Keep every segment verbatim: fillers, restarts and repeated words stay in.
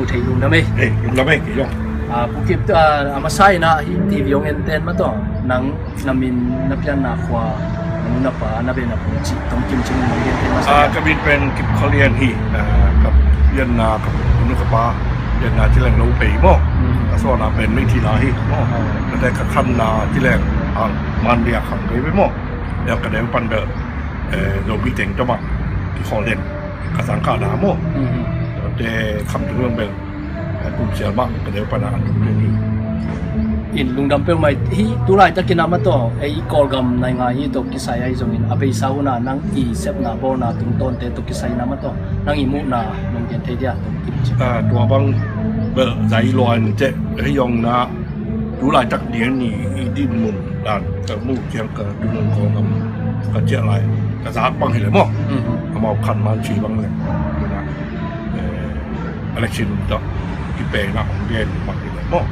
Thei lungdam ei. Hei, lungdam ei, kei zong. Ah, Pu Kip, ah, a masa in ah hih T V hong en ten mah tawh nang na min, na pianna khua, na nu na pa, na beh na phung cih tawh kimcing in hong gen thei masa. Ah, ka min pen Kip Khua Lian hi. Ah, ka pianna, ka nu ka pa pianna Chin Leng Lopei maw. Mm. Ka suahna pen Meitei na hi maw. Ah. Ka te ka khanna Chin Leng, ah, Mandalay khang kei ve maw. Ka neu pan bel, eh, Zomi teng tawh mah kikhawl den. Ka sang ka na maw. Mm. Te khamtung bel, eh, kum sial mah ka neu pan a an tung hi. In lungdam peuhmah hi. Tu laitakin ah mah tawh ei Kawlgam nai ngai hi tawh kisai ahi zongin a beisa hun ah nang i sepna bawlna tungtawnte tawh kisai in ah mah tawh nang i muhna nong gen thei dia tawh kim ci. Ah, tua bang bel zai luan teh hei zong na tu laitak ni i din mun dan ka muh ciang ka tu nong Kawlgam ka ciah lai ka zak bang hi le maw. Mm. Amau khan man ci bang le. Tu na, eh, election tawh kipena hong gen bang hi le maw.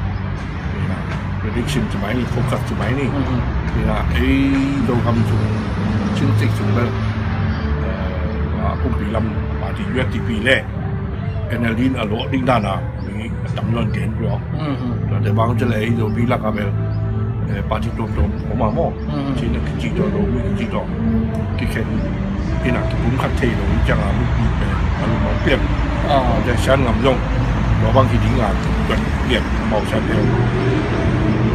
Ni na, prediction ci mai ni, focus ci mai ni. Mm, mm. Ni na, ei Zogam sung, Chin State sung bel, eh, a kumpi lam party U S D P le N L D in a lawh ding dan a mi a tam lon gen pi aw. Mm, mm. Tuate bang ci le ei Zomi lak a bel, eh, party tuamtuam om a maw. Mm. Chin a kici tawh, Zomi kici tawh kikhen in a kipumkhat thei lo in ciang a mipi pen a lungmang pian. Ah. Tua te Shan ngam zong tua bang hi ding a kituan pian, amau Shan te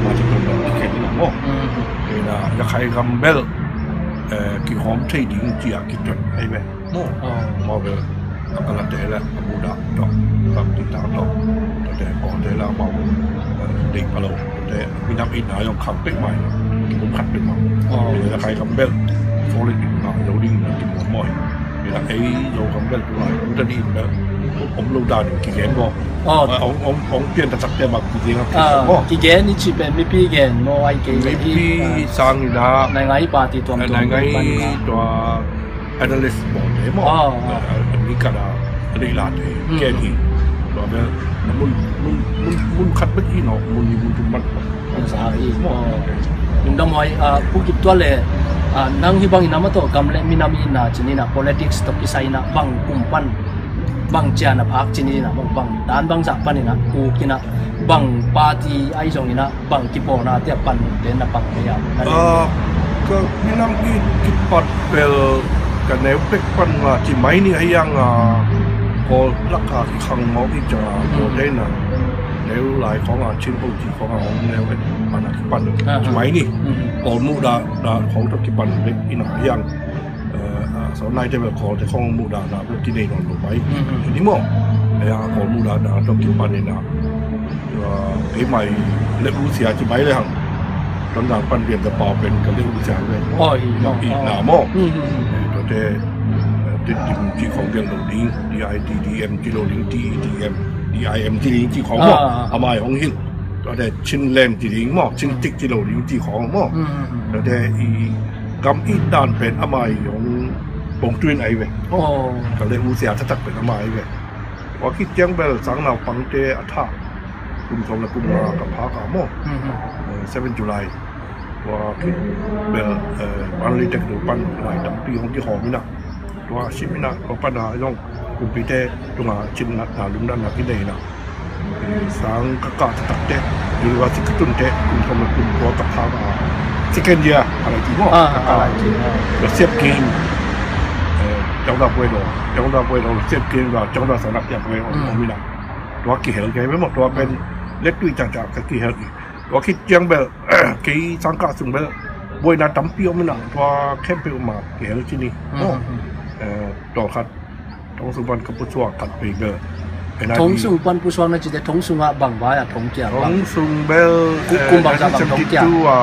party tuamtuam kikhen in a maw. Mm. Tua in a Rakhine gam bel, eh, kihawm thei ding ci a kituan ahi ve. Maw. Ah. Amau bel a kalate le a mudah tawh, a mudah tawh, tuate Kawlte le amau, eh, deih pha lo, tuate minam itna zong khang peuhmah hi, kipumkhat peuhmah. Ah. Ni na Rakhine gam bel solid in ngah lo ding na kimuan maw hi. Ni na ei Zogam bel tu lai, tu ta ding bel om lo dan in kigen maw. Ah. Ong, ong, ong pian taktak te bang kigen a, ah, kigen maw. Kigen i cih pen mipi gen maw, ai kei mipi, mipi, ah, sang in a. Nai ngai party tuamtuam, nai ngai pan in a. Tua analyst bawlte maw. Ah, ah. Eh, America a, a deih late. Hmm. Ken hi. Tua bel mun, mun, mun, mun khat bek hi no, mun ni mun thum man. Mun sa hi. Maw. Ah. Lungdam huai, ah, Pu Kip, tua le, ah, nang hih bangin ah mah tawh gam le minam itna ci ni na, politics tawh kisai in ah bang kum pan, bang ciang a phak ci ni na, bang, bang dan bang zah pan in ah, uk in ah, bang party ahi zongin ah, bang kipawlna te a pan te na pang te a. Ah, ka minam it kipat bel ka neu pek pan a ci mai ni, a hiang a Kawl lak a kikhang mawk i ciang a, hmm, Kawl te in a neu lai khawng a, Chin Post khawng a hong neu et pan a kipan. Ah, ci mai ni. Hmm. Kawl muhdahna khawng tawh kipan bek in a hiang. Eh, ah, so nai te bel Kawlte khawng muhdahna bel kinei nawn lo mai. Hmm, hmm. Ni maw. Eh, a Kawl muhdahna tawh kipan in a, ah, ei mai le u sia ci mai le hang. Tonzang pan Lian Za Pau pen ka le u sia le. Oh, i, oh, i na maw. Hmm, hmm, hmm. Eh, tuate, eh, Ditdim ci khawng gen lo ding, D I T D M ci lo ding, T I D M, D I M ci ding ci khawng maw. Ah, ah, ah. A mai hong hilh. Tuate Chinland ci ding maw, Chin, hmm, State ci lo ding ci khawng maw. Hmm, hmm, hmm. Tuate i gam it dan pen a mai hong pong tuin ahi ve. Oh. Ka le u sia taktak pen a mai ahi ve. Tua khit ciang bel sang naupangte a thah kum sawm le kum nga ka phak a maw. Hmm, hmm. Eh, seven July. Tua khit bel, eh, Mandalay tek tu pan lai tampi hong kihawm in a. Tua sim in a, tua pan a zong kumpite tunga cin natna lungdamna kinei in a. Eh, sang ka kah taktak te, university ka tun te, kum sawm le kum kua ka phak a, second year a lai ti maw. Ah, ka kah a lai ti, ah. Tua siap kin, eh, Cawngda Buai Lo, Cawngda Buai Lo, siap kin la Cawngda Sanak Siap Buai Lo, hmm, om in a. Tua kihel kei ve maw, tua pen, hmm, lettui cakcak ka kihel. Tua khit ciang bel, kei sang kah sung bel buaina tampi om in a, tua khempeuh mah kihel ci ni. Hmm, maw. Hmm, hmm. Eh, tua khat, thong sung pan ka pusuak khat pei bel. Thong sung pan pusuak na cite, thong sung ah bang vai a thong kia bang? Thong sung bel, kum, eh, kum bang za bang thong kia? Nineteen sixty-two a,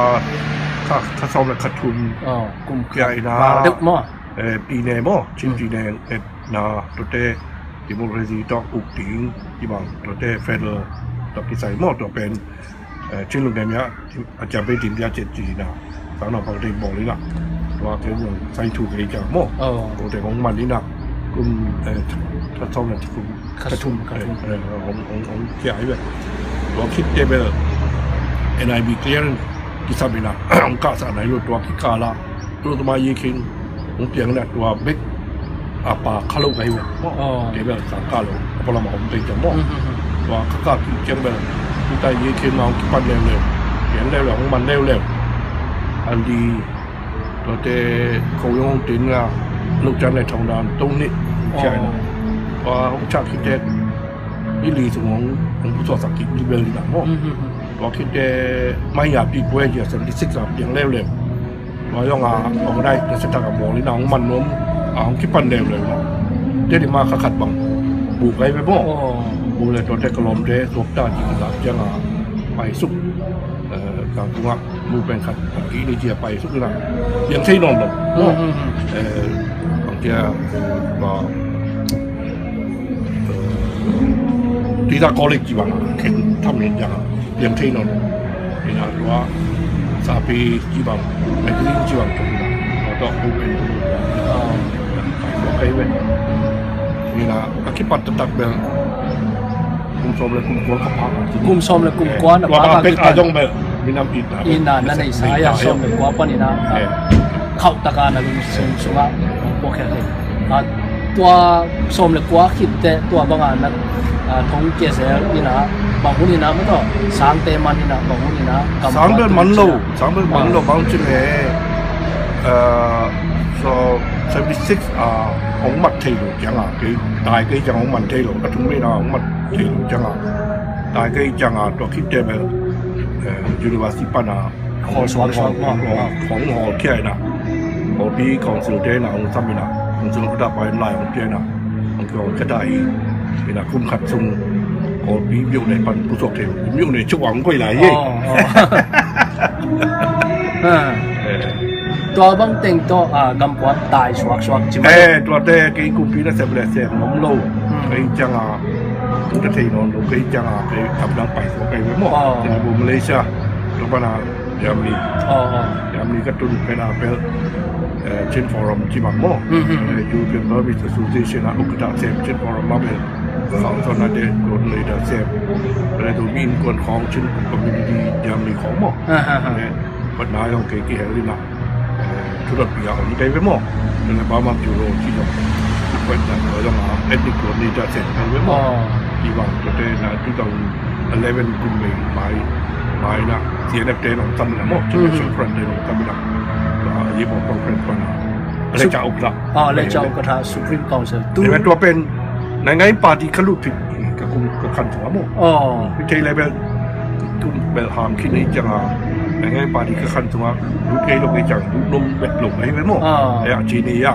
kha, kha sawm le kha thum. Oh, kum kia in a. Bang deuh maw? Eh, pine maw, Chin, hmm, pine, eh, na, tuate democracy tawh uk ding ci bang, tuate federal tawh kisai maw, tua pen, eh, Chin lungnem a, a campaign team dia cet ci na, sang naupangte bawl in a. Tua kei zong sai thu kei ciang maw. Oh. Tuate hong man in a, kum, eh, kha sawm le kha thum. Kha sawm, kha thum. Eh, eh, hong, hong, hong kia hi ve. Tua khit te bel N I B clearance kisam in a, hong kahsak nai lo, tua kikal a Tua tuma yi khin hong piang na tua bek a pa kha lo ka hi ve maw. Kei bel sang kah lo a pualam a om kei ciang maw. Tua kha kah kik ciang bel tuta i khin ma hong kipan leuleu, pian leuleu, hong man leuleu. A li tuate ko yong hong tin nga lo can le thong dan tong ni. Tua hong chak khit teh i li sung hong pusuaksak kik ni bel ni na maw. Tua khit teh mai ya pi pue ya seventy six a piang leuleu. Tua zong a organize na setak a bawl in a hong man nuam a hong kipan leuleu na. Tedi ma kha khat bang bu kai ve maw. Bu le tuate ka lawmte suakta ci kizak ciang a paisuk. Kang tungah bu pen khat i ni ci a paisuk in a piang thei nawn lo maw. Bang kia tua Tita College ci bang a khen tham in ciang a piang thei nawn. Ina tua sapi ci bang, magazine ci bang tuk ina tua tua hu pen hu tua pai tua kai pen. Ina a kipat taktak bel kum sawm le kum kua ka phak. Kum sawm le kum kua na phak a kipan. Tua bang pek a zong bel minam it na. Ina na nei sa a sawm le kua pan ina. Khauh taka na lungsim sungah hong puak khia thei. Tua sawm le kua khit teh tua bangah na thong kia zel ina bang hun ina maw tawh sangte man ina bang hun ina kam sang bel man lo. Sang bel man lo bang ci le so seventy six a hong mat thei lo ciang a kei tai kei ciang hong man thei lo a thum mei na hong mat thei lo ciang a tai kei ciang a tua khit teh bel university pan a Khawl suak suak maw? Khawl, khawl, khawl khia ina. Kawlpi council te ina hong sam ina. Council khuta pa in lai hong pia ina. Hong khawl khata hi. Ina kum khat sung kawlpi biu nei pan pusuak thei. Biu nei chuk ang koi lai hi. Tua bang teng tawh gampuan tai suak suak ci maw? Eh, tuate kei kumpi na sep le sep nom lo. Kei ciang a tung ta thei nom lo kei ciang a kei kap dang pai suak kei maw. Malaysia. Tua pan a Germany. Germany ka tun pen a pel Chin Forum ci bang maw. European Burmese Association a ukta sem Chin Forum a pel. Kau tawh na te coordinator sem. Pel tu mi innkuan khawng Chin community Germany khawng maw. Pat na yong kei kihel ina. Thu dot pi a om kei ve maw. Ina Burma Bureau ci dong. Pat na yong a ethnic coordinator sem kei ve maw. Ci bang tu te na tu dong eleven kum mei mai mai na C N F te nong tam na maw. Chin National Front te nong tam na. Tua yi maw conference pan na. Lecture ukta. Lecture ukta Supreme Council tu. Tua pen nai ngai party ka lut phit ka kum ka khan tua maw. Hih thei level tum bel ham khin ei ciang a nai ngai party ka khan tua lut ngei lo ngei ciang lut nong bet lo ngei ve maw. Aya ci ni ya.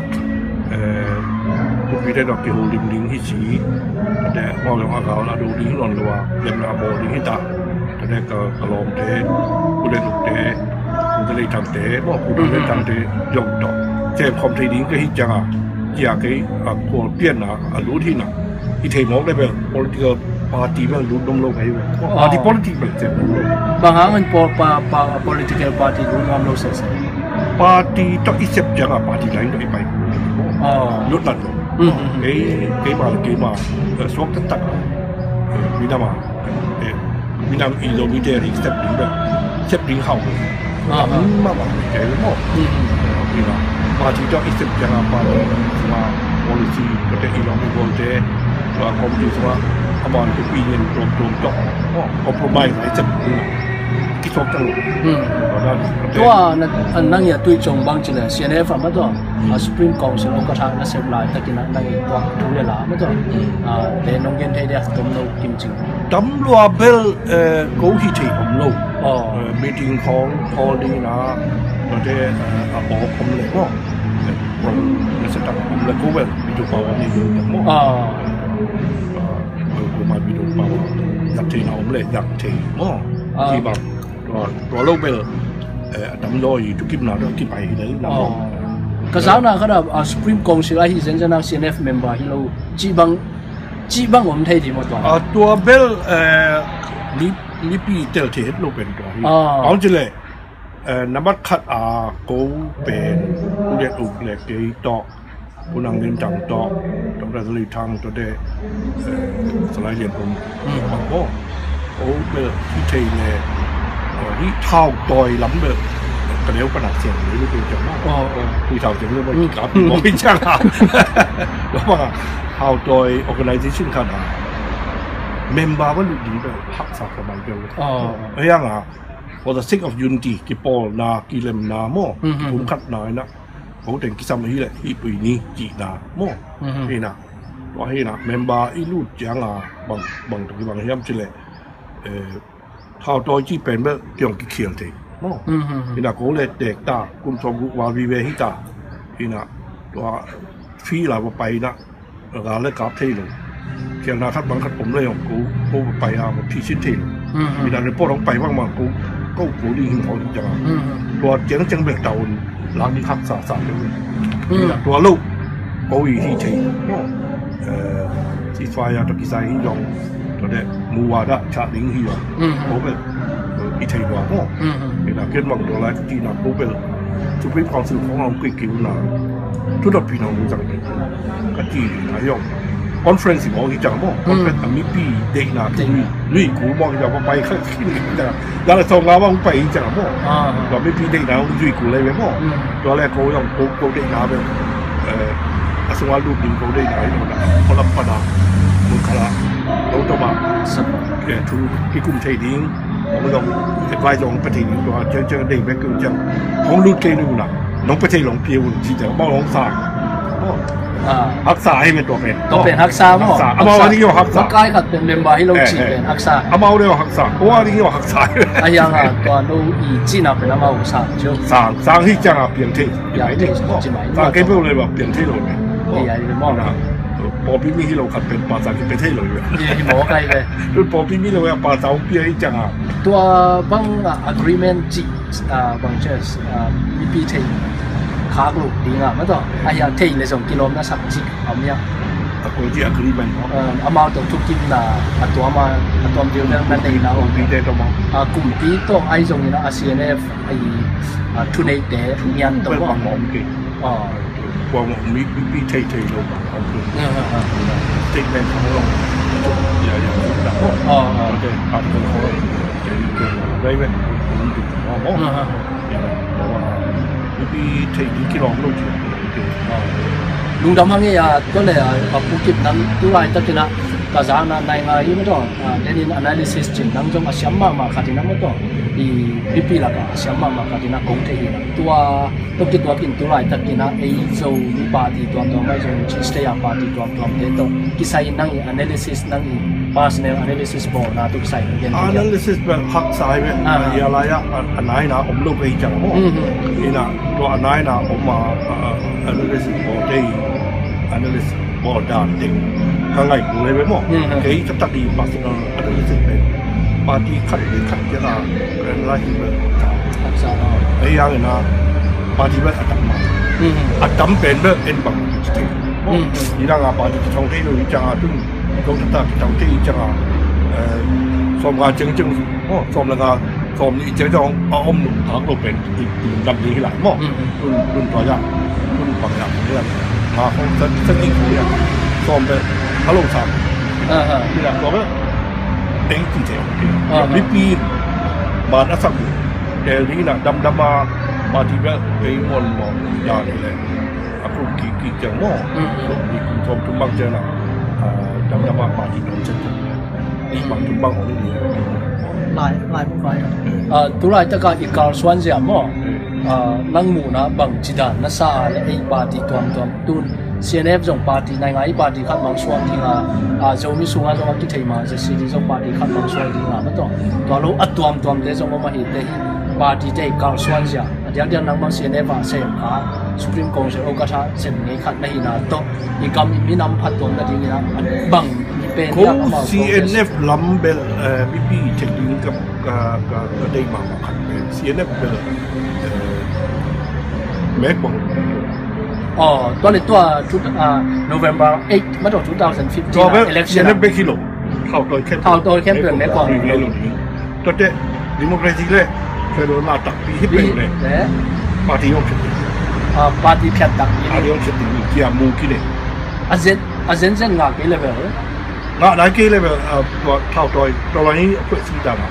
Kupi te dok ki ho lim ding hi ci. Te maw yong a gal a do ding non lo a lem na bawl ding hi ta. Tade ka, ka lawmte, u le nukte, u le leithangte, maw u le leithangte zong tawh sem khawm thei ding ka hi ciang a, cia kei a khual pianna a lut hi na. I thei mawk le bel political party bel lut nuam lo ka hi bel. Party politic bel sem nuam lo. Bang hang in political party lut nuam lo sese. Party tawh i sep ciang a party line tawh i pai. Lut lan lo. Kei, kei ma le kei ma suak taktak a. Minam a. Minam i lo mi te ri sep ding bel sep ding hau. Tam ma ma kei le maw. Ina party tawh i sep ciang a party sunga policy ko te i lo mi ko te tua committee sunga a man ko pi yen tuam tuam tawh compromise i sep ding. Kituak tang. Tua nang ya tui cong bang ci le C N F a ma tua a Supreme Council ong ka tha na sep lai takin a nang i tuak thu le la ma tua. Te nong gen thei dia tom lo kim cing. Tam lua bel ko hi thei om lo. Meeting khawng call ding na tua te a bawk om le maw. Kong na sa tak om le ko bel mi tu pau a ni lo tak maw. Ko ma mi tu pau a yak thei na om le yak thei maw. Ki bang tua lo bel a tam lo i tu kim na tua ki pai hi le na maw. Ka zak na ka da a Supreme Council a hi zen zen a C N F member hi lo ci bang Cih bang om thei dih maw tua? Tua bel mipi tel thei het lo pen tua hi. Aung ci le nambat khat a ko pen u lian uk le kei tawh u nang lim tang tawh tawh da zali thang tawh de salai lian pum bang ko. Ko bel hi thei le hi thau tawi lam bel Ka neu ka nak siang lei lei ciang ma. Aw, aw. Tui thau ciang lei ma, kap mawk hi ciang a. Tua bang a, hau tawi organization khat a member va lut ding bel haksa ka mai bel. Aw. Ahi hang a, for the sake of unity, kipawlna, kilemna maw, kipumkhatna in a, ko teng kisam hi leh hih tui ni cihna maw. Hi na, tua hi na, member i lut ciang a, bang, bang tawh kibang hiam ci leh, eh, hau tawi cih pen bel kiong kikhial thei maw. Hi na, ko le tek ta, kum sawm guk val vive hi ta. Hi na, tua fee la va pai na, gal le kap thei lo. Khialhna khat bang khat om le hong ko, ko va pai a, va phisin thei lo. Hi na, report hong pai bang bang ko, ko, ko ding hi mawk hi ciang a. Tua ciang ciang bek ta un, lang ding haksa sa ding. Hi na, tua lo, ko i hi thei. Eh, ceasefire tawh kisai hi zong, tua deh, muwada chah ding hi zong. Ko bel, eh, i thei lua maw. Hi na, ken bang tua lai ka cihna ko bel, Supreme Council khong hong kik kik na, thu dot pi na hong zang ding ka cihna hi zong. Conference hi mawk hi ciang maw. Conference a mipi deihna thu zui kul mawk hi ciang, va pai kha khin hi ciang. Gal le sawm nga bang pai hi ciang maw. Tua mipi deihna hong zui kul lei ve maw. Tua le ko zong ko, ko deihna ve. Eh, a sung a lut ding ko deihna hi lo na. Ko lam pan a, mun khat a, ko tawh ma. Eh, thu kikum thei ding. Hong zong advice hong pia thei ding tua ciang ciang deih bek ciang. Hong lut kei nu na. Nong pia thei lo hong pia un ci ciang. Bang hong sa. Haksa hi me tua pen. Tua pen haksa maw. Haksa. Amau a ding hi haksa. Makai khat pen member hi lo cih pen haksa. Amau ding hi haksa. Ko a ding hi haksa. A hiang a tua no i cihna pen amau sang cio. Sang, sang hi ciang a piang thei. Piang thei ci mai. Sang kei peuh le bang piang thei lo me. Ei, ei, maw. Pawlpi mi hi lo khat pen pastor kipia thei lo hi. Hi maw kai ve. Tun pawlpi mi lo a pastor hong pia hi ciang a. Tua bang a agreement cih, ah, bang church, ah, mipi thei khak lo ding a, ma tawh. A hiang thei le zong kilawmna sak cik a om hiang. A ko ci agreement maw. Ah, amau tawh thukimna a tuam a, a tuam dil na neihna om. Kumpi te tawh maw. Ah, kumpi tawh ahi zongin a C N F ahi, ah, thuneite ngian tawh maw. Bang maw om kei. Ah. Kua maw mi, mipi thei thei lo bang om kei. Ah, ah, ah. Statement khong lo. Ya, ya, ya. Ah, ah. Okay, article khong lo. Very well. Maw. Mipi thei ding kilawm lo ci. Lungdam hang e a, tua le a, a Pu Kip nang tu laitakin a, ka zang na nai ngai hi ma tawh, a, denin analysis cin nang zong a siam mahmah khatin a ma tawh, i mipi lakah a siam mahmah khatin a kong thei hi na. Tua, tua kituakin tu laitakin a, ei Zomi party tuamtuam ahi zong, chin state a party tuamtuamte tawh, kisai nang i analysis nang i personal analysis bawlna tuk sai nang gen. Analysis bel haksa hi bel. Ah. A lai a, a, a nai na om lo ka hi ciang maw. Mhm. Ina tua a nai na om a, a, a, analysis bawl te hi, analysis bawl dan teng ka ngai kul hi bel maw. Mhm. Kei taktak i personal analysis bel. Party khat le khat kiang a analysis bel haksa. Haksa. Ei ang ina party bel a tam ma. Mhm. A tam pen bel en bang ci te. Mhm. Ina nga party ki thong te lo i ciang a tun. Zong taktak kitang te i ciang a, eh, sawm nga ciang ciang, oh, sawm le nga, sawm nih ciang ciang a om hak lo pen i, i lam ding hi lai maw. Mm, mm. Tun, tun tua ya, tun bang ya, tua ya. Nga khong sa, sa nih khong ya. Sawm pen a lo sa. Ah, ah. Hi lai tua pen teng ci te. Ah, ah. Mipi man a sak. Tel ding na damdam a, party bel ei muan maw ya ni le. A kum kik kik ciang maw. Mm. So, mi kum sawm tum bang ciang na, ah, damdam a party dong ciang ciang. Ni bang tum bang hong ni. Lai, lai buk lai. Ah, tu laitaka i kalsuan zia maw. Mm. Ah, nang muhna bang ci dan na sa a le ei party tuamtuam tun. C N F zong party nai ngai party khat mang suak ding a, ah, Zomi sungah zong a kithei ma Z C D zong party khat mang suak ding a ma tawh. Tua lo a tuamtuam te zong om ahi te hi. Party te i kalsuan zia. A diakdiak nangmah C N F a sem kha, Supreme Council okatha sem ngei khat na hihna tawh, i gam i minam phattuam nadingin a bang i pen ko hiam amau C N F lam bel, eh, mipi thei ding ka, ka, ka, ka deih mahmah khat pen C N F bel, eh, mek bang. Oh, tua le tua, tu, ah, November eight, ma tawh two thousand fifteen tua bel election C N F bek hi lo. Thau tawi khempeuh. Thau tawi khempeuh mek bang. Tuate democracy le federal na takpi hi pen le. Party hong khet. Ah, party phiat takpi. Party hong khet ding kia mu kine. A zen, a zen zen ngah kei level. Ngah nai kei level, ah, tua thau tawi, tua lai ni a kuat sing ta ngah.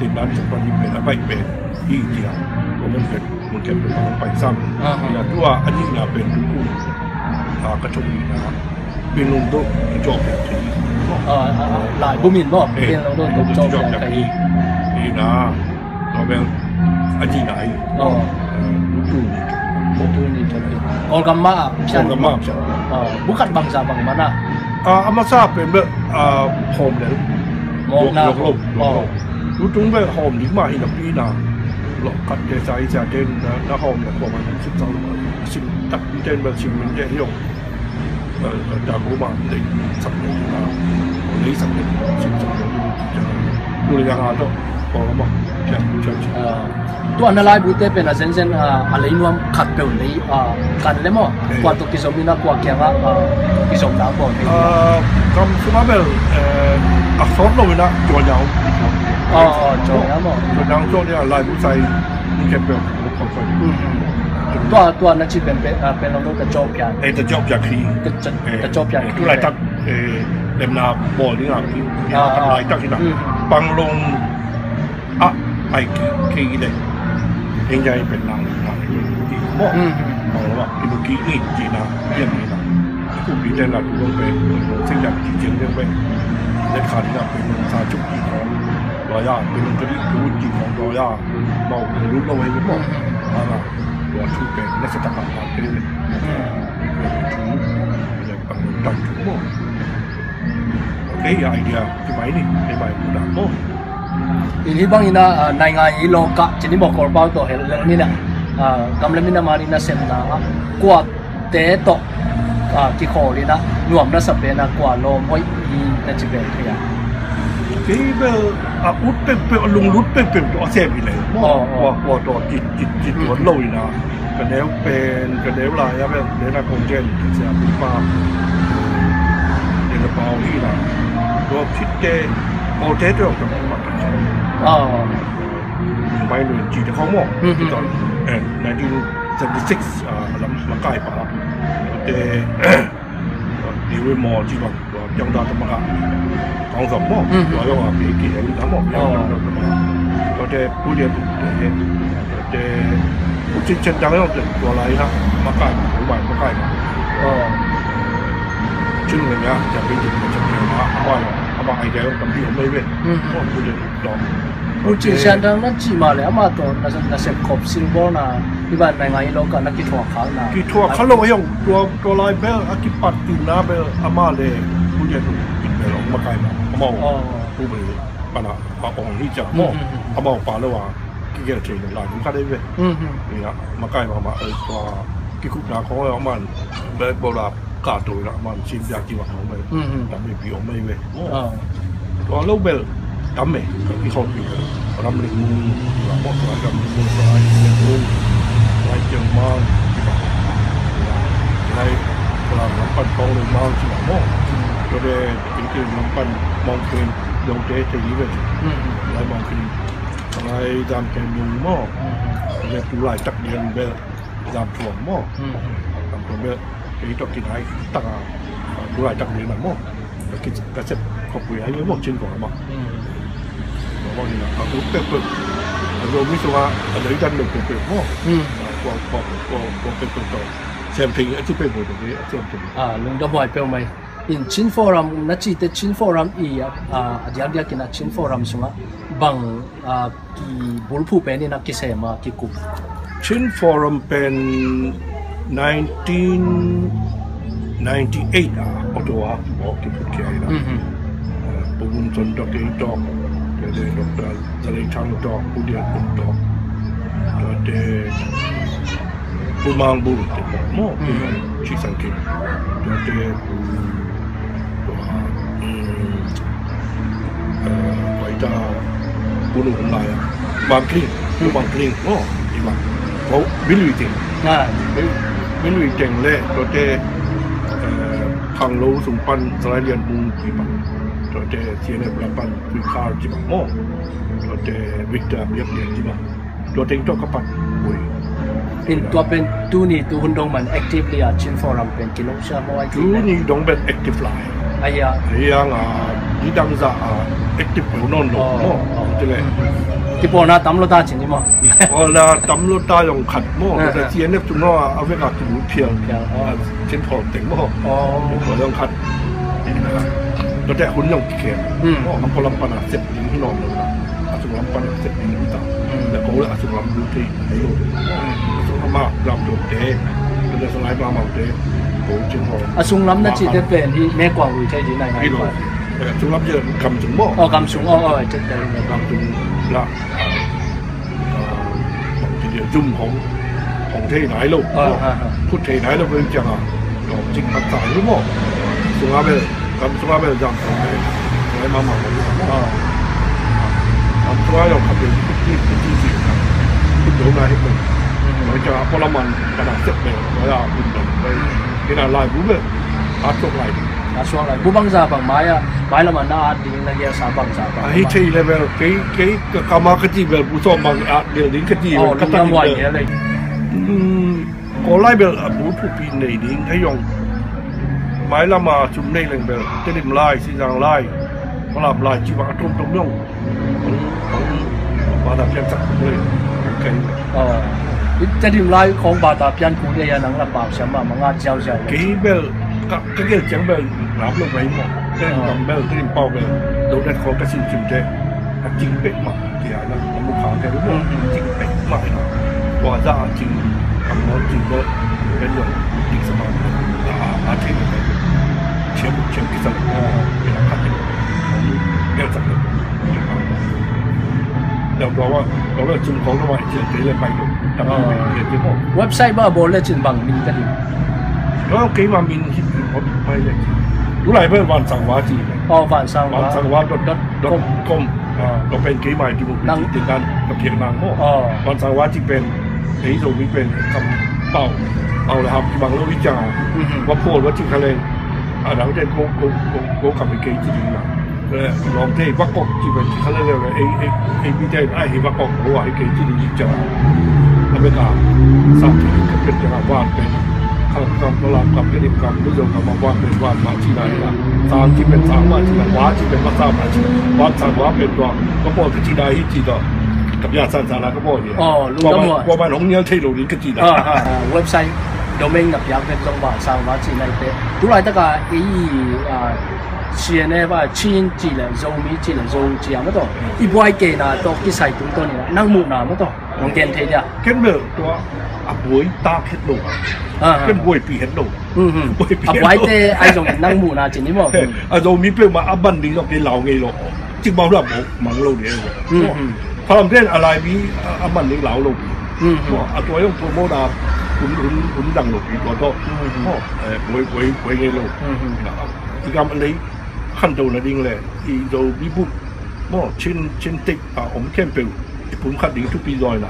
tenden sung pan hi pen a baih pen hi ci a, ko mun pen mun khempeuh a hong paisam. Ina tua a nihna pen tukum a ka thok nihna pen lung dok i cawk pen thei. Laibu min maw? Pen lung dok i cawk pen thei. Ina tua pen a nihna hi. Tukum Kawlgam mah a phian. Kawlgam mah a phian. Bukhat bangza bang mana? A masa pen bel hawm lel. Mawkna. Tutung bel hawm ding mah hi napi na. Lawh khat te sa i sa ten na hawm na kawm an sim sang lo. Sim takpi ten bel sim min te hi ong. Daguma lei sak lei na. Lei sak lei sim sak lei. Lu lei yang a to. Kawlgam mah. Phian phian. Tua na laibuite pen a zenzen a lei nuam khat peuh lei kan le maw? Kua tawh kizom ina kua kianga kizom na bawl thei? Kam sungah bel a sawt lo ina Jawlnyaung. Jawlnyaung maw? Jawlnyaung sawt ina laibu sai mun khempeuh. Tua tua na ci pen pen pen long ka cawpian. Ei ta cawpian khi. Ta cawpian khi. Tu laitak lemna bawl ding a khi. Laitak ina. Panglong a ai ki kei le. Heng jai pen nang nang ki mo. Mo wa ki lu ki ni ki na yen ni na. Ku bi le la ku lo pen sing jai ki jeng le pen. Le kha ni na pen sa chuk ki ko. Tua ya, tua ya, tua ya, mau lut lo ei maw. Ala, tua thu pen na sa tak a tua pen. Tua thu pen pang tan thu maw. Okay, idea ki mai ni, ki mai thu dah maw. Ini bang ina, ah, naingan i lawka cini maw Kawlpau tawh hel lel ni na. Ah, gam le minam a ni na sem na. Kua te tawh, ah, kikhawl in a nuam na sa pen a kua lawm hoih i na ci pen thei a. Kei bel a ut peuhpeuh, a lunglut peuhpeuh tawh a sem hi leh. Aw, aw. Kua, kua tawh kit, kit, kit tuan lo in a. Ka neu pen, ka neu lai a bel, neu na kong gen, ka sia pi pa. Neu na pau hi la. Tua khit te, Kawlte tawh ka mak ka. Aw. Mai nui ci te khong maw. Mhm. Tawh, eh, nineteen seventy-six, ah, lam makai pa. Te, Niwe maw ci bang, tua tiang da ta maka. Kong zong maw. Mhm. Tua yong a pi ki heng ta maw. Yong ta maka. Tua te pu lian te. Tua te pu cin cen dang yong te tua lai na. Makai, pu mai makai ma. Oh. Cin ngen ya, ja pi cin cen dang na. Ama yong, ama ai dang yong tam pi om mai we. Mhm. Maw pu lian. Pu cin sian dang na ci ma le, ama tawh na, na sep khop silbawl na, hi ban naingan i lawka na kithuak khak na. Kithuak khak lo a yong, tua, tua lai bel, a kipat tin na bel, ama le, pu lian tu, in bel, ong makai na, ama ong, pu bel, pana, a ong hi ciang, maw, ama ong pa lo a, kigel thei lo lai, ong khat ei ve. Ina, makai ma ma, eh, tua, kikup na khong, ama, bel, bawla, ka to la man sin bia ki wa hong mai. Mhm. Tam mi bi ong mai ve. Ah. To lo bel tam me ki hong bi. Ram ling mu la mo ram ling mu la ling mu la jeng mang. La la pan kong ling mang ci la mo. To de ki ki lam pan mong kin dong te te ni ve. Mhm. La mong kin la dam te mung mo. Mhm. Le tu lai tak dien bel. Zam thuam maw. Hmm. Zam thuam bel kei tawh kinai tak a, a, tulai tak ding na maw. Ka ki, ka sep khop pui ai maw cin kong a maw. Hmm. Maw ni na a ut peuhpeuh. A Zomi sung a, a lei dan lo peuhpeuh maw. Hmm. A kua, kua, kua, kua peuhpeuh tawh. Sem thei a ci peuhpeuh tawh a sem thei. A, lungdam huai peuh mai. In Chin Forum na cite Chin Forum i a, a, a diakdiak in a Chin Forum sungah bang, a, kibulphuh pen in a kisem a kikup. Chin Forum pen nineteen ninety-eight a Ottawa a kibawk kiphut khia in a. Mhm. A, Pu Vun Son tawh kei tawh, kei tawh Doctor Za Lei Thang tawh, Pu Dian Pun tawh, tuate Pu Mang Bul te tawh maw, Pu Mang Chi Sang Kim, tuate Pu, tua, um, eh, tua i ta Pu Nu Hun Lai a, Mang Kling, Pu Mang Kling maw, i Mang, ko Min Lui Teng. Min, Min Lui Teng le, tuate, eh, Khanglo sung pan Salai Lian Mung ci bang, tuate C N F lam pan Tui Khar ci bang maw, tuate Victor Biak Lian ci bang. Tua teng tawh ka pat ui. In tua pen tuni tu hun dong man actively a Chin Forum pen kilong sia maw ai. Tuni dong pen active lai. Ai a. Ai a nga di dang za a active peuh nawn lo maw. Ti le. Kipawlna tam lo ta cin ni maw. Kipawlna tam lo ta zong khat maw. Tua C N F tu maw a vek a kimu phial. Phial, oh. Chin Forum teng maw. Oh. Tua zong khat. Tua te hun zong kikhen. Hmm. Maw, a pawlam pan a sep ding hi nawn lo. A sunglam pan a sep ding hi ta. Hmm. Le ko le a sunglam lut thei hi lo. Hmm. A sunglam a lam lut te. Le Salai Mau Mau te. Ko Chin Forum. A sunglam na cite pen hi me kuang lut thei ding nai nai. Hi lo. A sunglam je kam sung maw. Oh, kam sung. Oh, oh, chet te. Kam sung la. Bang ci dia zum hong, hong thei nai lo. Ah, ah, ah. Phut thei nai lo pen ciang a. Lawm cik mat sa hi lo maw. Sung a bel, kam sung a bel zam sung bel. Ngai ma ma lo maw. Ah. Kam sung a lo khat bel phut ni phut ni ci. Phut lo nai hi lo. Hmm. Lo ciang a pawlam man, ka na sep bel. Lo ya phut bel. Kei na lai bu bel. A suak lai. A suak lai. Bu bangza bang mai a, mai lam a na at ding na hiasa bangza bang. A hi thei level kei, kei ka kama ka ci bel bu sawm bang at bel ding ka ci bel ka tak bel. Hmm, ko lai bel a bu thupi nei ding hei yong. Mai lam a sum nei leng bel Tedim lai, Sizang lai, Falam lai ci bang a tom tom yong. Bata pian sak kul. Okay. Oh. I Tedim lai khong bata pian kul ya nang la pau siam ma manga jiau jiau. Kei bel ka, ka gel ciang bel lam lo bai mo. Tedim kam bel, Tedim pau bel. Lo det khong ka sim sim te. A cing pek mah, tia na, a mu khang te lu, a cing pek mah ina. Tua za a cing, a mu cing le, pen yong, dik sa mah, a, a, a cing le, ciam, ciam kisa le, ina khat le, gel sak le. Tua tua wa, tua wa cung khong tua wa, ciam te le pai le, tang le, le, le, le. Website ba bawl le cin bang min ka ding. Tua kei ma min hip hip hop pai le. Tu lai pen Van Sang Wa ci le. Oh, Van Sang Wa. Van Sang Wa dot, dot, dot com. Tua pen kei mai ti mu pi ti tin dan ka piak nang maw. Van Sang Wa ci pen, ei Zomi pen kam pau, pau le hap kibang lo i ciang a. Wa pawl wa ci kha leng, a dang te ko, ko, ko, ko kam i kei ci ding na. Lawmte i va kok ci pen ci kha leng leng ei, ei, ei mi te ai hi va kok lo a i kei ci ding i ciang a. A bek a sa ci ka pet ciang a van pen. Khang kam, Palam kam, Tedim kam, Mizo kam, a van pen van mah cihna hi a. Sang ci pen sang mah cihna, wa ci pen wa sang mah cihna, Van Sang Wa pen tua, ka pawl ka cihna hi ci tua. Ka pia san san a ka pawl hi a. Aw, lungdam hua. Kua man hong nial thei lo ding ka cihna. Ah, ah, ah, website domain na piak pen zong Van Sang Wa cihna hi te. Tu laitak a ei, ah, C N F a Chin cih le, Zomi cih le, Zo cih a maw tawh. I buai keina tawh kisai tungtawn in a, nang muhna maw tawh. Nong gen thei dia. Ken bel tua a buai tak het lo. Ah, ah. Ken buaipi het lo. Mhm. Buaipi het lo. A buaite ai zong nang muhna cin ni maw. A Zomi peuhmah a ban ding zong kei lau ngei lo. Cik bau lam mang lo dia. Mhm. Palam ten a lai mi a ban ding lau lo pi. Mhm. A tua zong promote a hun, hun, hun dang lo pi tua tawh. Mhm. Buai, buai, buai ngei lo. Mhm. I gam a lei khanto na ding le i Zomi bup maw Chin, Chin State a om khempeuh i pumkhat ding thupi zaw ina.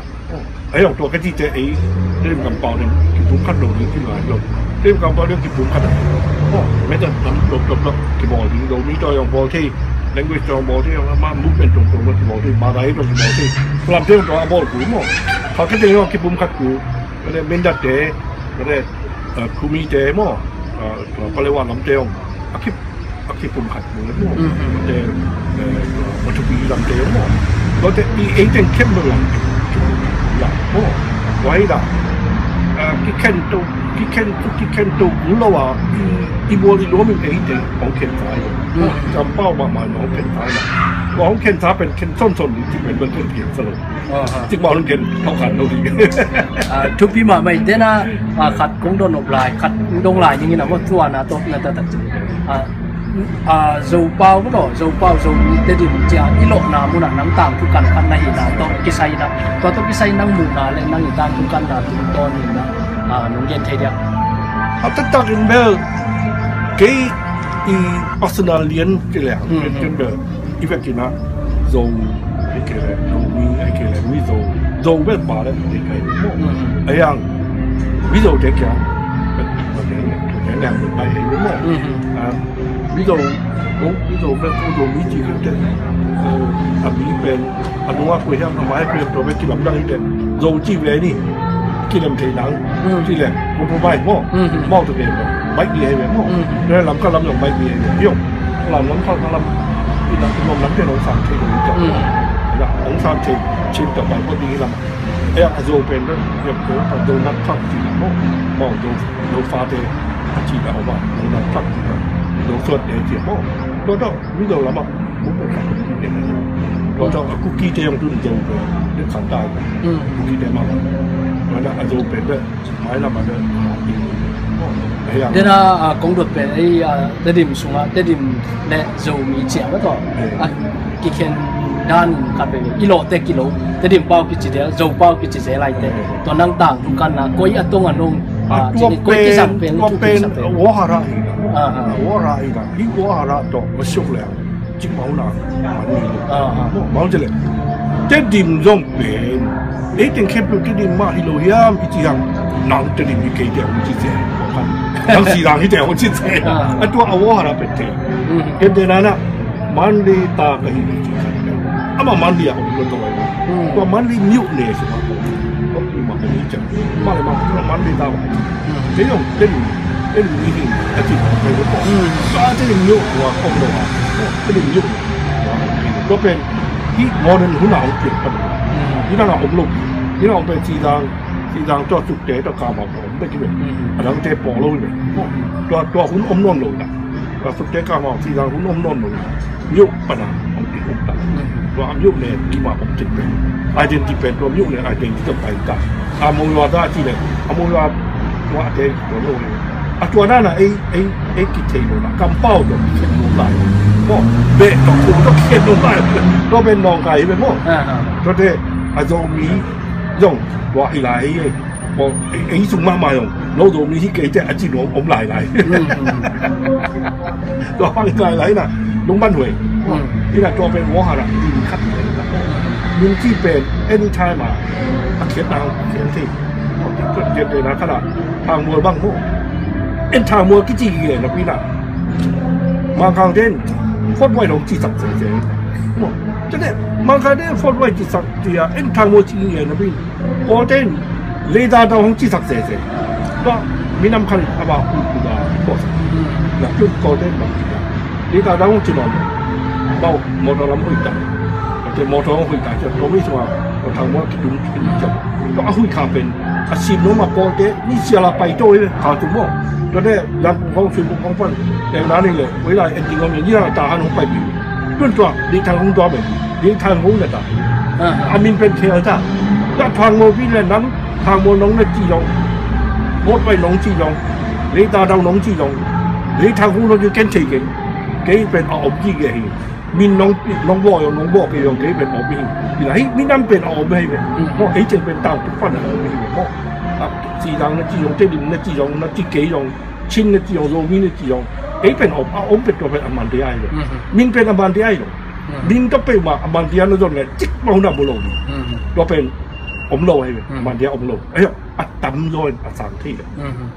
Ahi zong tua ka cihte ei Tedim kampau ding kipumkhat lo ding ci ngai lo. Tedim kampau ding kipumkhat a. Meta tam lop lop lop kibawl ding lo, mi tawh zong bawl thei, language tawh zong bawl thei, zong ama movement tawh zong kibawl thei, Madai tawh kibawl thei. Lamte zong tawh a bawl kul maw. Kha kite zong kipumkhat kul. Kate Mindatte, kate Khumite maw. Palewa lamte zong a kip a kipumkhat mu le maw. Te, eh, Matupi lamte maw. Tua te i ei teng khem lo lam. Lam maw. Wai da. Ah, kikhen to, kikhen to, kikhen to kul lo a, i, i bawl i nuam in ei teng hong khen ta i. Maw, kampau mahmah in hong khen ta i. Tua hong khen ta pen khen sonson ding ci pen bel khen piang sa lo. Aha. Cik mah hun gen thok khan lo ding. Ah, thupi mahmah in tena, ah, khat kong dong nop lai, khat kong dong lai ning in a maw tua na tawh na ta ta. Ah, ah, Zopau maw, Zopau, Zomi Tedim cia i lawhna munah nang tangthu kan khat na hihna tawh kisai na, tua tawh kisai nang muhna le nang i tangthu kanna tungtawn in na, ah, nong gen thei dia. A taktak in bel kei i personal lian ci leng, ken bel i vekin ah Zo, ahih kei leh Zomi, ahih kei leh Mizo, Zo bel pa leh ding ahi maw. Ahi hang Mizo te kiang leng bai ahi maw. Ah, Mizo, Mizo bel ko Zomi ci kan te, a mi pen a nungah koi hiam a mai pen tua bel kilamdang hi te. Zo ci ve ni. Kilem thei nang. Kilem compromise maw. Maw tu ke maw. Baih ding ahi ve maw. Tua lam khat lam zong baih ding ahi ve. Hiong lam lam khat lam. Ina kum lam lam te nong sang thei lo ita. Ina nong sang thei cin ta bai ko ding lam. Aya a Zo pen pen pen pen Zo nak thak ti lam maw. Maw Zo Zo fa te a ci lam maw. Zo nak thak ti lam. Zo suat te ci maw. Tua tua Mizo lam ah. Tua tua a Kuki te zong tun Zo pen. Nek khan ta. Kuki te maw. Tua tua a Zo pen pen. Mailam ah pen, ah, dena, ah, kong dot pen ei, ah, Tedim sungah Tedim le Zomi ciang a tawh, ah, kikhen dan khat pen i lawhte kilo, Tedim pau kici zel, Zo pau kici zel aite, tua nang tangthu kanna koi a tong a nong, ah, tua pen, koi kizang pen, tua pen kizang pen. Wahara hi na. Ah, ah. Wahara hi na. Hi wahara tawh masiok le. Cik mah hun a man ni lo. Ah, ah. Mah hun ci leh Tedim zong pen ei teng khempeuh Tedim mah hi lo hiam i ci hang nang Tedim hi kei te hong ci cia. Nang Sidang hi te hong ci cia. Ah. A tua a wahara pen te. Ken te nana Mandalay ta ka hi ci cia. Ama Mandalay a hong lo to ai. Tua Mandalay miuh ne sungah hong. Ko pi ma hong hi cia. Ma le ma tua Mandalay ta hong. Kei zong Tedim Tedim hi hi a ci hong pen ko. Ka Tedim miuh tua hong lo a. Tedim miuh. Tua pen hih modern hun a hong piang pan. Hih nang a om lo. Hih nang a om pen Sidang, Sidang tua Sukte tua Kamau tua om pen hih pen. A dangte pawh lo hih pen. Tua, tua hun om nawn lo ta. Tua Sukte Kamau Sidang hun om nawn lo. Miuh pan a hong piang om ta. Tua a myone kima om kik pen, identity pen tua myone identity pen pai ta. A mong lua ta ci le, a mong lua tua a te tua lo. A tua nana ei ei ei kithei lo na kampau tua kikhen lo lai. Mo be tua ko tua kikhen lo lai. Tua pen nong kai be mo. Tua te a Zomi zong tua hi lai ei. Ei sung mahmah zong no Zomi hi kei te a ci nuam om lailai. Tua bang lailai na lungban huai. Ina tua pen wawha na din khat nungci pen anytime a a khiat na a khiat thei. Khiat thei na khat a thangmual bang mo. En thangmual kici gige na pi na Mangkang den fot wai dong ci sak sese. Mo. Tene Mangkang den fot wai ci sak tia en thangmual ci gige na pi. Kawlten leitadau hong cisak sese. Tua minam khan a ba hu hu da ko sa. Na tun Kawlten bang ci da. Leitadau hong ci nawn. Bau motor lam hui ta. Te motor hong hui ta. Tua mi sua ko thang mo ki dum ki dum. Tua a hui kha pen a sim no ma Kawlte ni sia la pai to le kha tu mo. Tua de dan kong sui kong pan. Te na ni le wei lai en ding om ni la ta han hong pai bi. Tun tua leitadau hong tua pen. Leitadau hong na ta. A min pen khel ta. Ka thangmual pi le nam thangmual nong na ci zong, mawt pai nong ci zong, leitadau nong ci zong, leitadau nong ci ken thei kei. Kei pen a om ci kei hi. Min nong pi nong baw zong nong baw kei zong kei pen a om hi. Ina hi minam pen a om hi ve. Maw ei ceng pen tang tuk pan a om hi ve maw. Ci dang na ci zong, Tedim na ci zong, na ci kei zong, Chin na ci zong, Zomi na ci zong. Ei pen a om, a om pen tua pen a man te ai ve. Min pen a man te ai ve. Min tua pen ma a man te ai na zong le cik ma hun a bu lo. Tua pen om lo hi ve. A man te ai om lo. Ayo, a tam zaw in a sang thei le.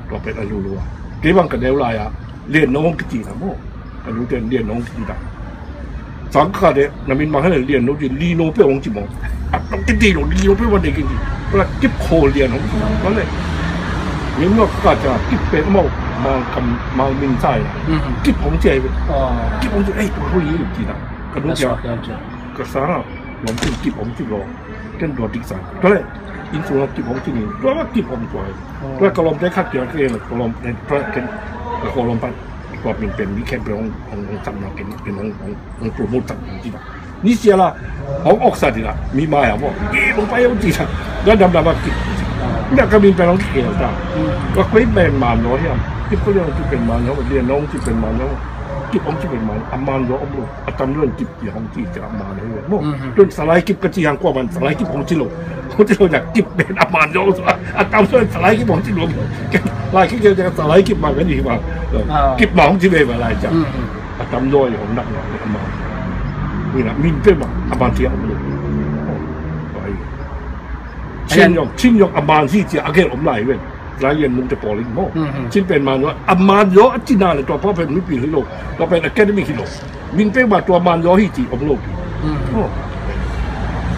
Tua pen a lu lu a. Kei bang ka neu lai a. Lian nong kiti na mo. Ka lu ten lian nong kiti na. Sang ka de na min ma hale lian nong ti li no pe ong ti mo. A nong kiti lo li no pe wan de kiti. Ko la kip ko lian nong ti. Ko le. Min no ka ca kip pe mo. Ma kam ma min sai. Kip ong ti ai pe. Kip ong ti ai to ho yi ti na. Ka lu ca. Ka sa na. Nong kip ong ti lo. Ken dua dik sang. Tua le, in sung a kip hong cing in. Tua le kip hong tua. Tua le ka lawmte khat kia ke le, ka lawm, tua le ken, ka lawm pan. Tua min pen mi khen pen hong, hong, hong sam na ken, ken hong, hong, hong promote sam na cing. Ni sia la, hong ok sa di la, mi mai a mo. Ki hong pai hong cing sa. Tua dam dam a kip. Ina ka min pen hong kip ta. Tua koi pen man lo hiam. Kip ko le hong kip pen man lo, lian hong kip pen man lo. Kip hong kip pen man, a man lo om lo. A tam lo kip Tia hong ci cia a man hi ve maw. Tun salai kip ka ci hang kua man salai kip hong ci lo. Hong ci lo cia kip pen a man zong a tam zong salai kip hong ci lo. Lai kip cia salai kip man ka ci hi man. Kip man hong ci ve ma lai cia. A tam zong hong nak nak a man. Ni na min pe ma a man cia hong lo. Chin zong chin zong a man hi cia a gel om lai ve. Lai lian mung te pawl in maw. Chin pen man zong a man zong a ci na le tua pa pen mi pi hi lo. Tua pen academy hi lo. Min peuhmah tua man zaw hi cih om lo pi.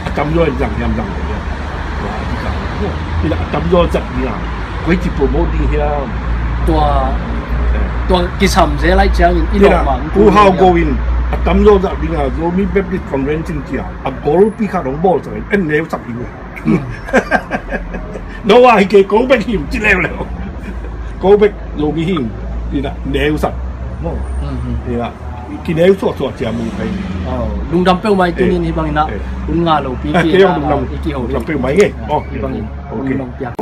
A tam zaw in zang hiam zang lo hiam. Tua a kikal lo. Ina a tam zaw zat ding a koi ci promote ding hiam. Tua tua kisam zel lai ciangin i lawh mah. Pu Hau Go in a tam zaw zat ding a Zomi Baptist Convention cia a golpi khat hong bawl sak in en neu sak in. Noah hi kei ko bek him ci leuleu. Ko bek Zomi him. Ina neu sak. Ina kineu suaksuak cia mu kai. Lungdam peuhmah i tunin hi bangin ah hun ngah lopi ci. Kei hong lungdam peuhmah i ngei. Hi bangin hun nong piak.